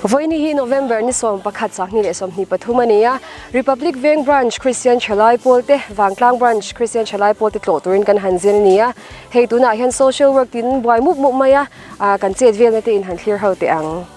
Vawiini hi November ni 11 2023 a ni a, Republic Veng Branch Christian Thalai Pawl te Vangtlang Branch Christian Thalai Pawl te tlawh turin kan han zin a ni a, hei tunah hian Social Work tin buai mup mup mai a, kan chet velna te in han thlir ho teh ang.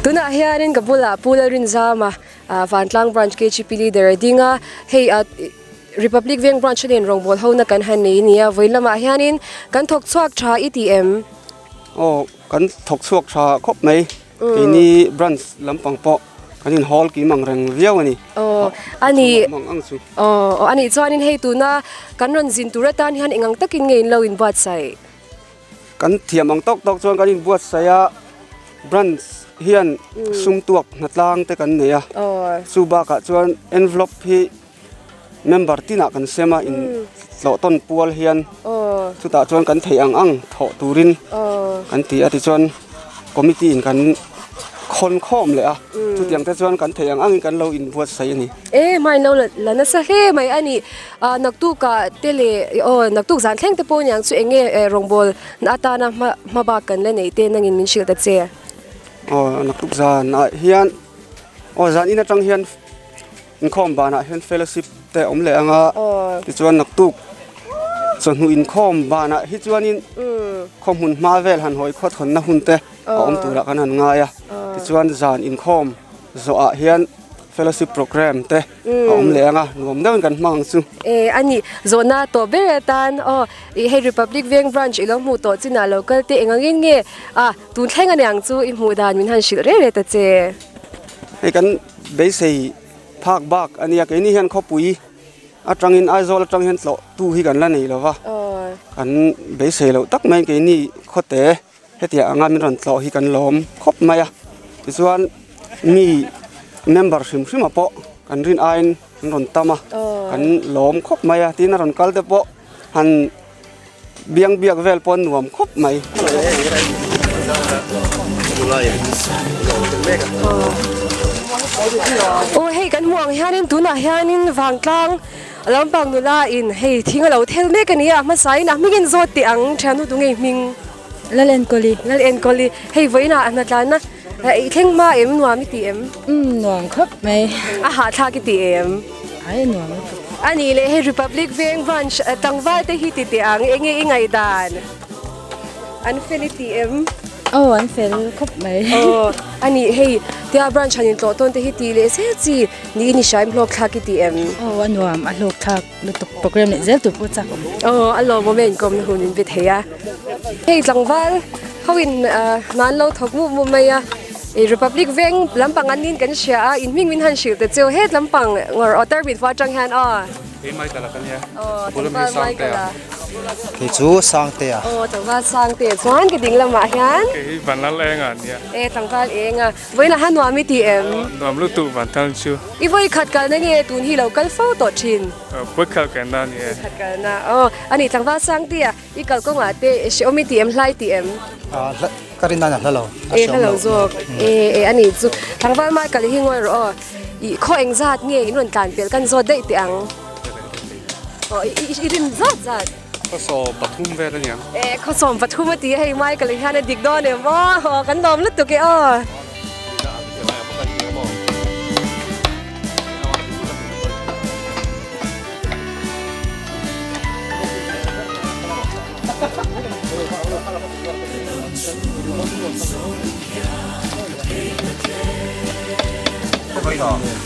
Tunah hianin ka bulah Pu Lalrinzama Vantlang Branch KGP Leader a ding a, hei Republic Veng Branch a nen rawngbâwl hona kan han nei a ni a, vawi lamah hianin kan thawk chhuak tha i ti em? Aw, kan thawk chhuak tha khawp mai. Keini branch lampang pawh kan in hawl kim ang reng viau a ni. Aw, a ni. Aw, a nih chuanin hei tuna kan rawn zin tur atan hian eng ang takin nge in lo inbuatsaih? Kan thiam ang tawk tawk chuan kan inbuatsaih a, branch hian sum tuak hnatlang te kan nei a, chu bakah chuan envelope hi member tinah kan sem a, in tlawh tawn pual hian chutah chuan kan theih ang ang thawh turin kan ti a, tichuan committee in kan khawn khawm leh a, chutiang te chuan kan theih ang angin kan lo inbuatsaih a ni. E hmain lo la nasa hle mai a ni. Naktukah te leh aw naktuk zan thleng te pawh aniang chu eng nge rawngbâwl na atana hma hma bak kan la neih te nangin min hrilh ta che. Aw naktuk zanah hian aw zan in atang hian inkhawm banah hian fellowship te a awm leh ang a, tichuan naktuk chawhnu inkhawm banah hi chuanin khawhmun hma vel han hawi khawthawnna hun te a awm turah kan han ngai a, tichuan zan inkhawm zawhah hian Fellowship program te a awm leh ang a, nuam deuhin kan hmang ang chu. E a ni, zawhna tawh ber atan aw i hei Republic Veng branch i lo hmuh tawh chinah lo kal teh eng angin nge a tun thleng a ni ang chu i hmuh dan min han hrilh reng reng ta che. Hei kan beisei phak bak a nia, keini hian khawpui atangin Aizawl atang hian tlawh tu hi kan la nei lo va, kan beisei loh tak mai keini khawte Hetiang anga min rawn tlawh hi kan lawm khawp mai a, tichuan mi member hrim hrim ah pawh kan rin aiin an rawn tam a, kan lawm khawp mai a, tin a rawn kal te pawh han biang biak vel pawh an nuam khawp mai. Aw hei kan hmuh ang hianin tunah hianin vangtlang Lampang nula in hei thing a lo thel mek a ni a, hmasa in a hming in zawt teh ang thiannu tu ngei hming? Lal Enkawli. Lal Enkawli, hei vawiin ah hnatlan a i thleng hma em nuam i ti em? Umm nuam khawp mai. A hahthlak i ti em? Ai nuam lutuk. A nih leh hei Republic Veng Branch tlangval te hi ti teh ang enge i ngaihdan? An fel i ti em? Aw an fel khawp mai. Aw a nih hei tia branch han intlawh tawn te hi tih leh zel chi niin i hraim hlawk thlak i ti em? Aw a nuam a hlawk thlak lutuk program leh zel tur pawh chak awm. Aw a lawmawm e inkawmna hun min pe thei a. Hei tlangval ho in hna an lo thawk mup mup mai a i Republic veng lampang an niin kan hria a in hming min han hrilh ta cheu het lampang ngawr aw tarmit vua atang hian aw. Kei Michael a ka nia. Aw tlangval Michael a. Kei chu Sangtea. Aw tlangval Sangtea chuan ka ding lamah hian. Kei hi Vanlal Enga a nia. E tlangval Enga. Vawiin ah nuam i ti em? Nuam lutuk Vanthal chu. I vawi khat kalna nge tun hi lo kal fo tawh thin? Vawi khat kalna a ni e. Vawi khat kalna. Aw a nih tlangval Sangtea i kal kawngah te hrehawm i ti em hlai ti em? Ka rin nan a hla lo. E hla lo zawk. E e a nih chu. Tlangval Michael hi ngawi rawh aw. I khaw eng zat nge in rawn tlan pelh kan zawt daih teh ang. Aw i i rin zat zat. Khaw 13 vel a niang. E khaw 13 a ti a hei Michael hian a dik dawn em aw. Aw kan lawm lutuk e aw.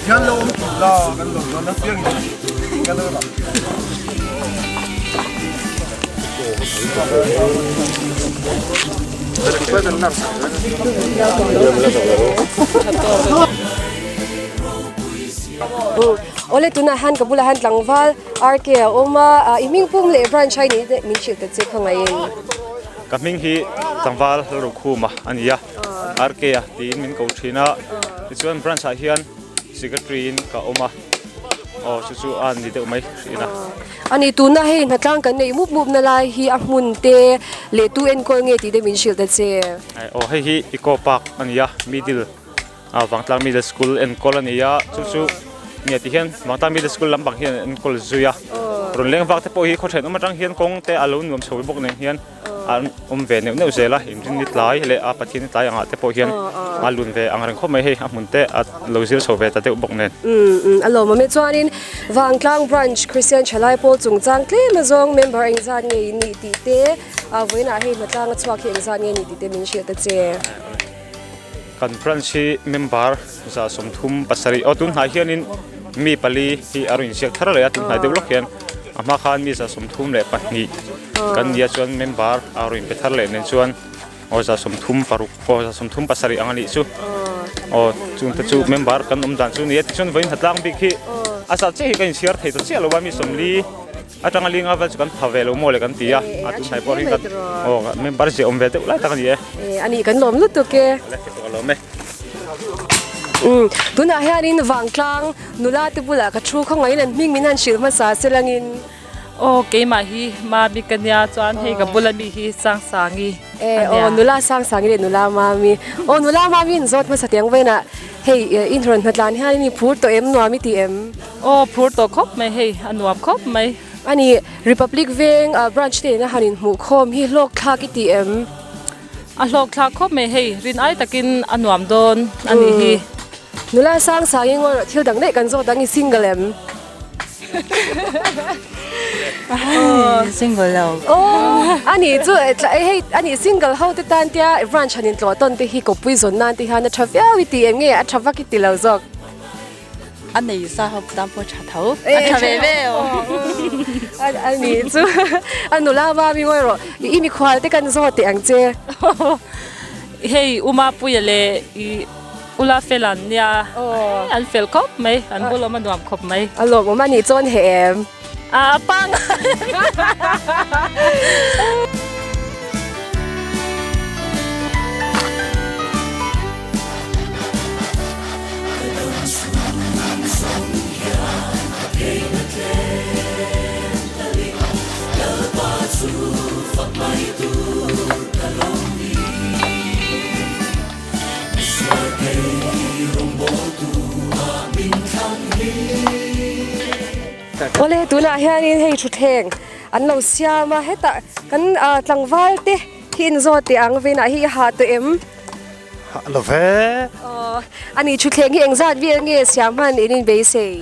Awle tunah hian ka bulah hian tlangval RK a awm a, i hming pum leh branch a i nih min hrilh ta che khawngaihin. Ka hming hi tlangval Lalrokhuma a ni a, RK a tiin min ko thin a, tichuan branch ah hian secretary in ka awm a, aw chu chu a ni deuh mai thin a. A ni tuna hei hnatlang kan neih mup mup na lai hi a hmun te leh tu enkawl nge tih te min hrilh ta che. Aw hei hi Eco Park a ni a, middle. A Vangtlang Middle School enkawl a ni a, chu chu nia ti hian Vangtlang Middle School lampang hian an enkawl zui a. Rawn leng vak te pawh hi khawthen awm atang hian kawng te a lo nuam chho bawk nen hian an awm ve neuh neuh zel a, inrin ni tlai leh a Pathian ni tlai angah te pawh hian a lun ve ang reng khawp mai hei a hmun te a lo zir chho ve ta deuh bawk nen. Umm umm a lawmawm e chuanin Vangtlang Branch Christian Thalai Pawl chungchang tlem azawng member engzat nge in nih tih te a vawiinah hei hnatlang a chhuak hi engzat nge ni tih te min hrilh ta che. Kan branch hi member 37 aw tunhnai hianin mi pali hi a rawn inziak thar leh a tunhnai deuh lawk hian a hma khan mi 32 kan nia chuan member a rawn inpe thar leh nen chuan aw 36 aw 37 ang a nih chu aw chungte chu member kan awm dan chu a ni a tichuan vawiin hnatlang bik hi a zat chiah hi ka inchhiar thei ta chiah lo a mi 40 Atanga linga vel chu kan pha ve lo maw le kan ti a, a tunhnai pawh hi kan aw member zia awm ve deuh lai tak a ni e. E a nih kan lawm lutuk e. Awle hei pawh ka lawm e. Umm tunah hianin Vangtlang nula te bulah ka thu khawngaih in an hming min han hrilh hmasa se langin. Aw keimah hi Mami ka nia chuan hei ka bula mi hi Sangsangi a nia. E aw nula Sangsangi leh nula Mami. Aw nula Mami in zawt hmasa teng vawiinah hei inrawn hnatlan hianin i phur tawh em nuam i ti em? Aw phur tawh khawp mai hei a nuam khawp mai. A ni, Republic Veng branch te ina han inhmuh khawm hi hlawk thlak i ti em? A hlawk thlak khawp mai hei, rin ai takin a nuam dawn a nih hi. Nula sang sang i ngawi rawh thil dang daih kan zawt ang i single em? Single lo. Aw a ni chu hei a ni single ho te tan tia branch han intlawh tawn te hi kawppui zawn nan te hian a tha viau i ti em nge a tha vak i ti lo zawk? A nei sa ho tan pawh tha tho. A tha ve ve o. A ni chu a nula va mi ngawi rawh. I mikhual te kan zawt teh ang che. Hei Uma Puia leh i Ula fel an nia. An fel khawp mai. An bul awm a nuam khawp mai. A lawmawm a nih chuan heh em? A pangai. Awle tunah hianin hei thutthleng an lo siam a hetah kan tlangval te hi inzawt teh ang veinah hi i hah tawh em? Hah lo ve. Aw, ani thutthleng hi engzat vel nge siam hman in in beisei?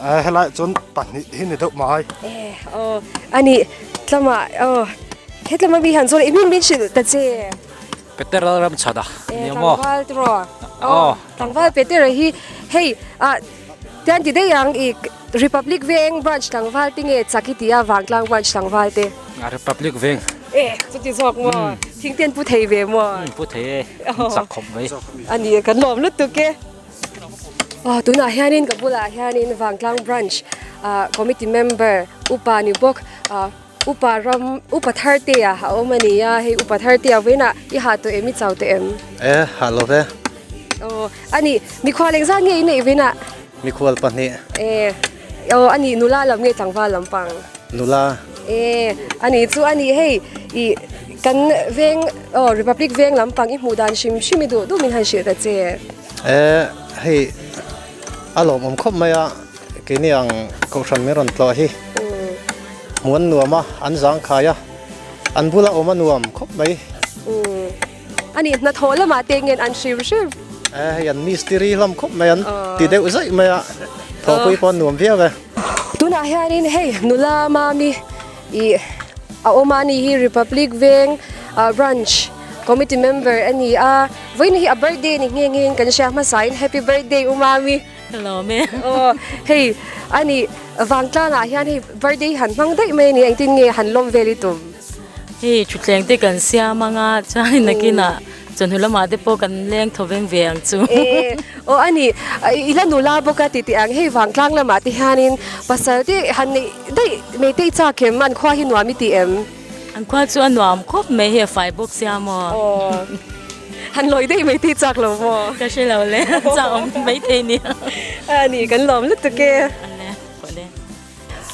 Eh, helai chuan pahnih hi ni deuh mai. Eh, aw, ani tlama, aw, hetlama mi han zawn i hming min hrilh ta che. Peter Lalramchhana Eh, tlangval tiraw? Aw, tlangval Peter-a hi hei, ah, tian ti daih ang i Republic Veng branch tlangval te nge chak i ti a Vangtlang branch tlangval te? Republic Veng. E chuti zawk maw? Thing te an pu thei ve maw? Pu thei e, an chak khawp mai. A ni kan lawm lutuk e. Aw tunah hianin ka bulah hianin Vangtlang branch ah committee member upa ni bawk ah upa ram upa thar te ah a awm a ni a hei upa thar te ah vawiinah i hah tawh em i chau tawh em? E hah lo ve. Aw a ni mikhual engzat nge i neih vawiinah? Mikhual pahnih. E aw a ni nula lam nge tlangval lampang? Nula. E a ni chu a ni hei i kan veng aw Republic veng lampang i hmuh dan hrim hrim i duh duh min han hrilh ta che. E hei a lawmawm khawp mai a keini ang kohhran min rawn tlawh hi hmuh an nuam a an zang khai a an bula awm a nuam khawp mai. A nih hnathawh lamah te ngen an hrim hrim. E hei an mistiri hlawm khawp mai an ti deuh zaih mai a thawhpui pawh an nuam viau e. Tunah hianin hei nula Mami ih a awm a ni hi Republic Veng branch committee member a ni a vawiin hi a birthday ni nghe nghe in kan hria hmasa in happy birthday u Mami. Ka lawm e. Aw hei ani vangtlangah hian hei birthday han hmang daih mai a ni engtin nge han lawm vel i tum? Hei thutthleng te kan siam anga chuan nakinah chawhnu lamah te pawh kan leng thaw veng ve ang chu. E aw ani i la nula bawk a tih tih ang hei vangtlang lamah te hianin pasal te han neih daih mai te i chak em an khua hi nuam i ti em? An khua chu a nuam khawp mai hei a fai bawk sia maw? Aw han lawi daih mai te i chak lo maw? Ka hre lo le chak awm mai thei nia. Ani kan lawm lutuk e. Awle awle.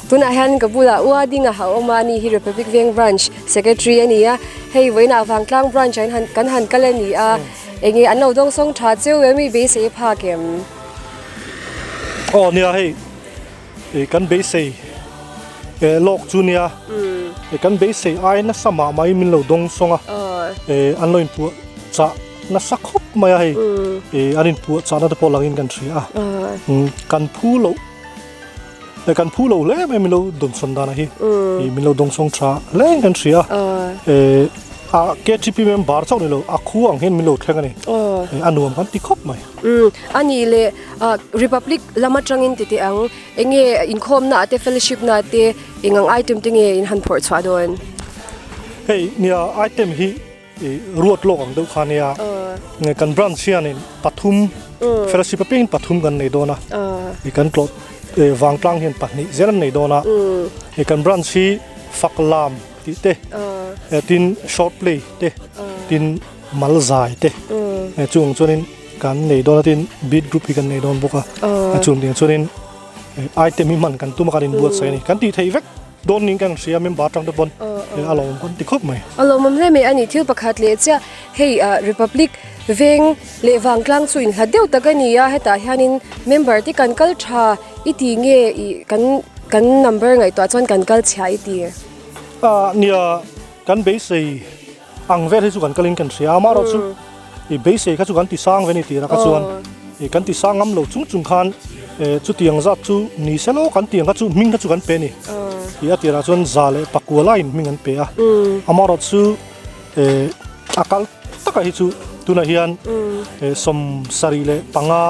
Tunah hian ka bulah Ua Dinga a awm a, ani hi Republic Veng Branch Secretary a ni a, hei vawiinah Vangtlang Branch ah hian kan han kal a ni a, enge an lo dawngsawng tha cheu em i beisei a phak em? Aw nia hei kan beisei lawk chu nia, kan beisei ai nasa mah mai min lo dawngsawng a, an lo inpuah chah nasa khawp mai a hei, an inpuah chahna te pawh langin kan hria a, kan phu loh. E kan phu lo hle mai min lo dawnsawn dan a hi i min lo dawngsawng tha hle in kan hria e a KTP member chauh ni lo a khu ang hian min lo thleng a ni e a nuam kan ti khawp mai. Umm a nih leh Republic lam atangin ti teh ang enge inkhawmna ah te fellowship na te eng ang item te nge in han phawrh chhuah dawn? Hei nia item hi I ruat lawk ang deuh kha nia kan branch hianin pathum fellowship apiangin pathum kan nei dawn a i kan tlawh vangtlang hian pahnih zel an nei dawn a i kan branch hi fak lam tih te tin short play te tin mal zai te chung chuanin kan nei dawn a tin beat group hi kan nei dawn bawk a chung ding chuanin item hi hman kan tum a kan inbuatsaih a ni kan tih theih vek. Dawn niin kan hria member atang te pawn a lawmawm kan ti khawp mai. A lawmawm hle mai a ni thil pakhat leh chiah hei Republic veng leh vangtlang chu inhlat deuh tak a ni a hetah hianin member te kan kal tha i ti nge i kan kan number ngaihtuah chuan kan kal chhia i ti. A nia kan beisei ang vel hi chu kan kalin kan hria a amaherawhchu i beisei kha chu kan ti sang ve a ni tih raka chuan i kan ti sang ngam lo chung chung khan chutiang zat chu ni se lo kan tih ang kha chu hming kha chu kan pe a ni i a tirah chuan za leh pakua laiin hming an pe a amaherawhchu a kal taka hi chu tunah hian sawmsarih leh panga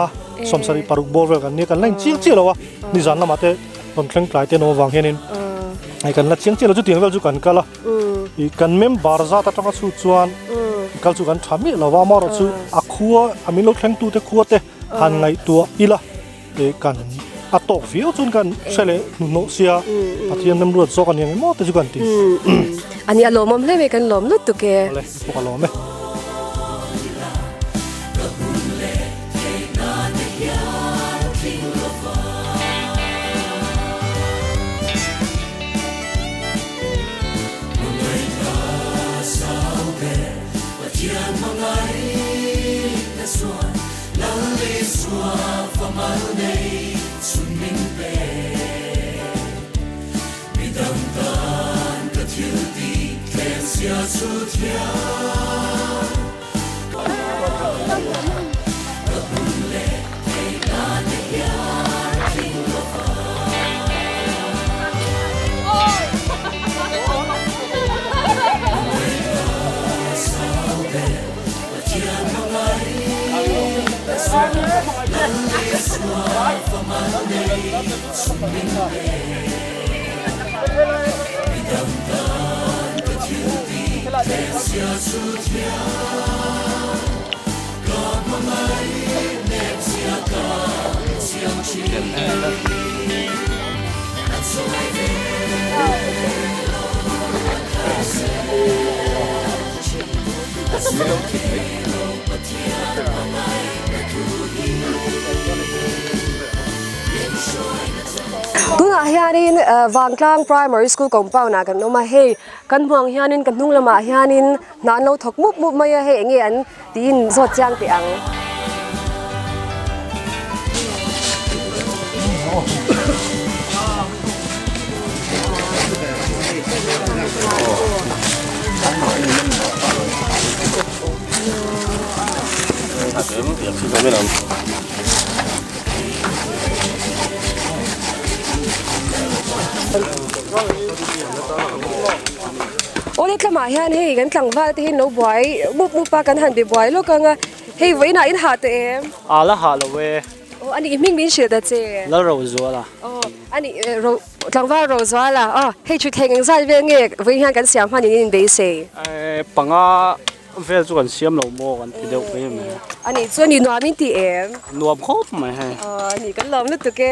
sawmsarih paruk bawr vel kan nia kan la inchiang chiah lo a nizan lamah te rawn thleng tlai te an awm avang hianin kan la chiang chiah lo chutiang vel chu kan kal a. I kan member zat atanga chhut chuan kal chu kan tha miah lo va amaherawh chu a khua a min lo thleng tute khua te han ngaihtuah ila eh kan a tawk viau chuan kan hre leh hnuhnawh sia Pathian remruat zawk a ni ang emaw te chu kan ti. Ani a lawmawm hle mai kan lawm lutuk e. Awle pawh ka lawm e. Tunah hianin Vangtlang Primary School compound ah kan awm a, hei kan hmuh ang hianin ka hnung lamah hianin hna an lo thawk mup mup mai a, hei eng nge an tiin zawt chiang teh ang. Awle tlamah hian hei kan tlangval te hi an lo buai mup mup a kan han be buai lawk ang a hei vawiinah in hah tawh em? A la hah lo e. Aw ani i hming min hrilh ta che. Lal Rozuala. Aw ani ro tlangval Rozuala aw hei thutthleng engzat vel nge vawiin hian kan siam hman in in beisei. Panga vel chu kan siam lo maw kan ti deuh mai mai. Ani chuan i nuam in ti em? Nuam khawp mai hei. Aw ani kan lawm lutuk e.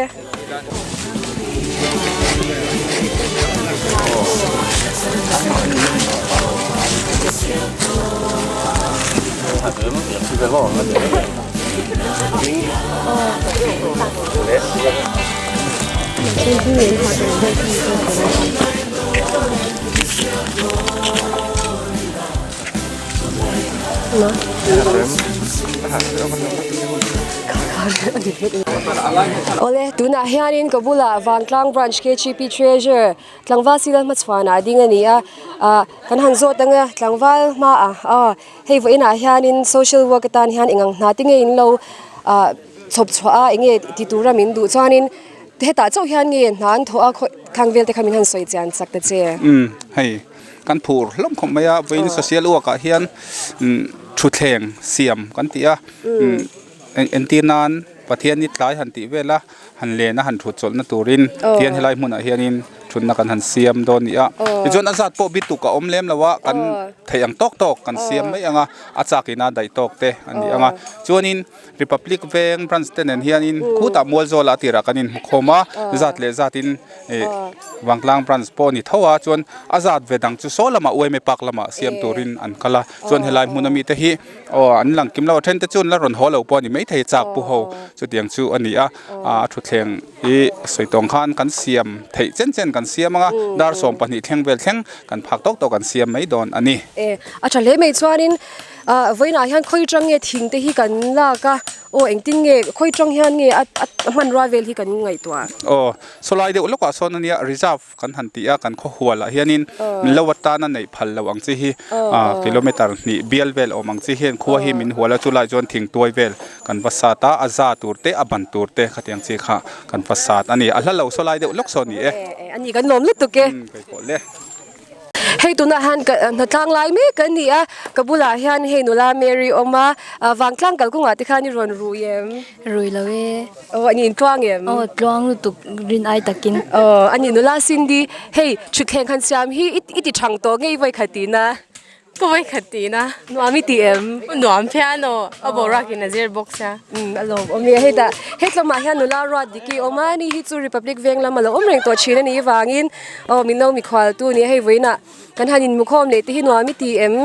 Awle tunah hianin ka bulah Vantlang Branch KGP Treasurer tlangval Sila hmachhuanah a ding a ni a ah kan han zawt ang a tlangval hmaah aw hei vawiinah hianin social work atan hian eng ang hna te nge in lo ah chhawp chhuah a eng nge ti tura min duh chuanin hetah chauh hian nge hna an thawh a khaw thlang vel te kha min han sawi chian chak ta che. Umm hei kan phur hlawm khawp mai a vawiin social work ah hian umm thutthleng siam kan ti a umm entir nan Pathian ni tlai han tih vel a han len a han thut chawlhna turin tihian helai hmunah hianin thutna kan han siam dawn a ni a tichuan a zat pawh bi tuk a awm lem lo a kan theih ang tawk tawk kan siam mai ang a a chak ina daih tawk te a ni ang a chuanin Republic veng branch te nen hianin khutah mual zawlah a tirah kan inhmu khawm a zat leh zatin ih Vangtlang branch pawh a ni tho a chuan a zat ve dang chu saw lamah Uaime park lamah siam turin an kal a chuan helai hmuna mite hi Aw an lang kim lo a then te chu an la rawn haw lo pawh a ni maithei chak pu ho chutiang chu a ni a a thutthleng hi sawi tawng khan kan siam theih chen chen kan siam ang a dar 12 thleng vel thleng kan phak tawk tawk kan siam mai dawn a ni. E a tha hle mai chuanin ah vawiinah hian khawi tang nge thing te hi kan lak a aw engtin nge khawi tang hian nge a a hmanrua vel hi kan ngaihtuah. Aw sawlai deuh lawkah sawn a nia reserve. Kan han ti a, kan khaw hualah hianin min lo atana neih phal loh ang chi hi kilometer hnih bial vel awm ang chi hian khua hi min hual a, chulai chuan thingtuai vel kan va sat a, a za tur te a ban tur te khatiang chi kha kan va sat a ni, a hla lo saw lai deuh lawk saw a ni e. A ni kan lawm lutuk e. Keipawh le. Hei tunah hian ka hnatlang lai mek a ni a, ka bulah hian hei nula Mary awm a, vangtlang kalkawngah te khan i rawn rui em? Rui lo e. Aw a ni in tluang em? Aw tluang lutuk rin ai takin. Aw a ni nula Cindy, hei thutthleng han siam hi i ti thang tawh ngei vawi khat tihna? Ka vawi khat tihna. Nuam i ti em? Nuam phian aw, a boruak in a zir bawk sia. Umm a lawm awm e, hetah hetlamah hian nula ruat diki awm a, ani hi chu Republic veng lam a lo awm reng tawh thin a nih vangin aw min lo mikhual tu a ni a, hei vawiinah kan han inmukhawm leh te hi nuam i ti em?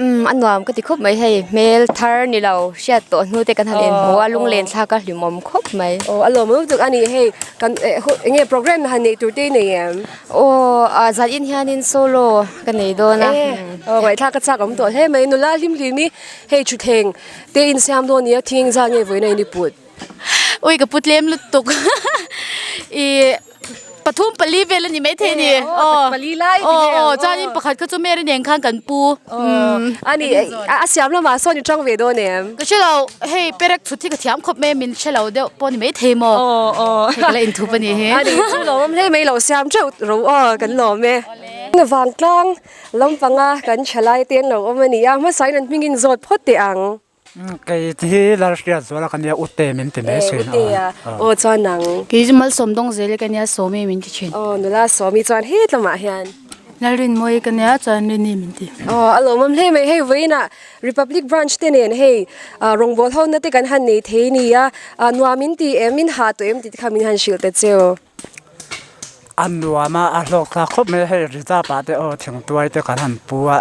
Umm a nuam ka ti khawp mai hei hmel thar ni lo hriat tawh hnu te kan han inhmu a lunglen thlak a hlimawm khawp mai. Aw a lawm lutuk a ni hei kan eh eng nge program han neih tur te i nei em? Aw ah zan in hianin solo ka nei dawn a. E aw ngaihthlak ka chak awm tawh hle mai nula hlim hlim i hei thutthleng te insiam dawn nia thing engzah nge vawiin a in i put? Ui ka pu tlem lutuk i pathum pali vel a ni maithei a ni aw pali lai ti aw aw chuanin pakhat kha chu Mary nen khan kan pu a ni a siam lamah sawn i tang ve dawn em ka hre lo hei perek chhut hi ka thiam khawp mai min hre lo deuh pawh a ni maithei maw aw aw hei ka la inthup a ni hi a ni chu lawmawm hle mai lo siam teuh ro aw kan lawm e vangtlang lampanga kan thalai te an lo awm a ni a hmasain an hmingin zawt phawt teh ang. Kei hi Lalhriat zual a ka nia Ute min ti mai thin a. Aw chuan nang. Kei chu Malsawm dawng zel ka nia Sawmi min ti thin. Aw nula Sawmi chuan hetlamah hian. Lalrinmawi ka nia chuan Rini min ti. Aw a lawmawm hle mai hei vawiinah Republic Branch te nen hei rawngbâwl ho na te kan han nei thei nia nuam in ti em in hah tawh em tih te kha min han hrilh ta cheu. A nuam a, a hlawk thlak khawp mai a, hei reserve ah te aw thingtuai te kan han pu a,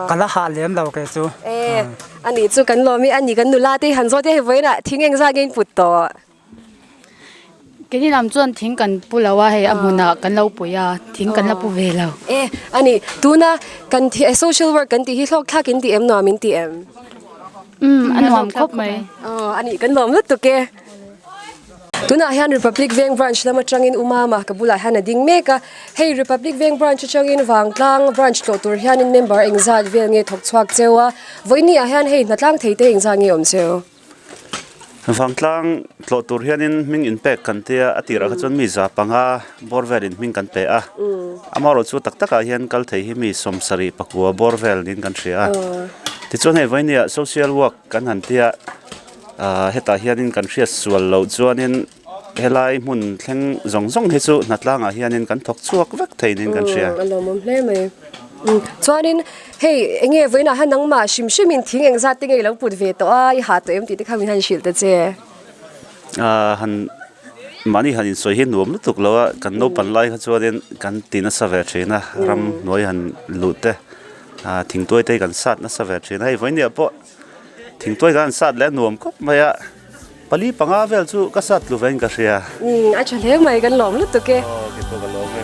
ka la hah lem lo kei chu. E, a nih chu kan lawm i, a ni kan nula te hi han zawt e, hei vawiinah thing eng zat nge in put tawh? Keini lam chuan thing kan pu lo a, hei a hmunah kan lo pui a, thing kan la pu ve lo. E, a ni, tuna kan social work kan tih hi hlawk thlak in ti em nuam in ti em? Umm, a nuam khawp mai. Aw, a nih kan lawm lutuk e. Tunah hian Republic Veng Branch lam atangin U Mama ka bulah hian a ding mek a, hei Republic Veng Branch atangin Vangtlang Branch tlawh tur hianin member engzat vel nge thawk chhuak cheu a, vawiin ah hian hei hnatlang thei te engzat nge awm cheu? Vangtlang tlawh tur hianin hming inpek kan tia a tirah kha chuan mi za panga bawr velin hming kan pe a, amaherawh chu tak takah hian kal thei hi mi sawmsarih pakua bawr vel niin kan hria a, tichuan hei vawiin ah social work kan han tia. Ahh hetah hianin kan hriat sual loh chuanin helai hmun thleng zawng zawng hi chu hnatlangah hianin kan thawk chhuak vek thei niin kan hria. A lawmawm hle mai. Chuanin hei eng nge vawiinah hian nangmah hrim hrimin thing engzat te nge i lo put ve tawh a, i ha tawh em tih te kha min han hrilh ta che. Ahh han mahni han insawi hi nuam lutuk lo a, kan naupan lai kha chuanin kan ti nasa ve thin a, ram hnuai han luh te ah thingtuai te hi kan sat nasa ve thin a, hei vawinia pawh Thingtuai khan sat leh a nuam khawp mai a, pali panga vel chu ka sat tlu vein ka hria. Umm a tha hle mai kan lawm lutuk e. Aw kei pawh ka lawm e.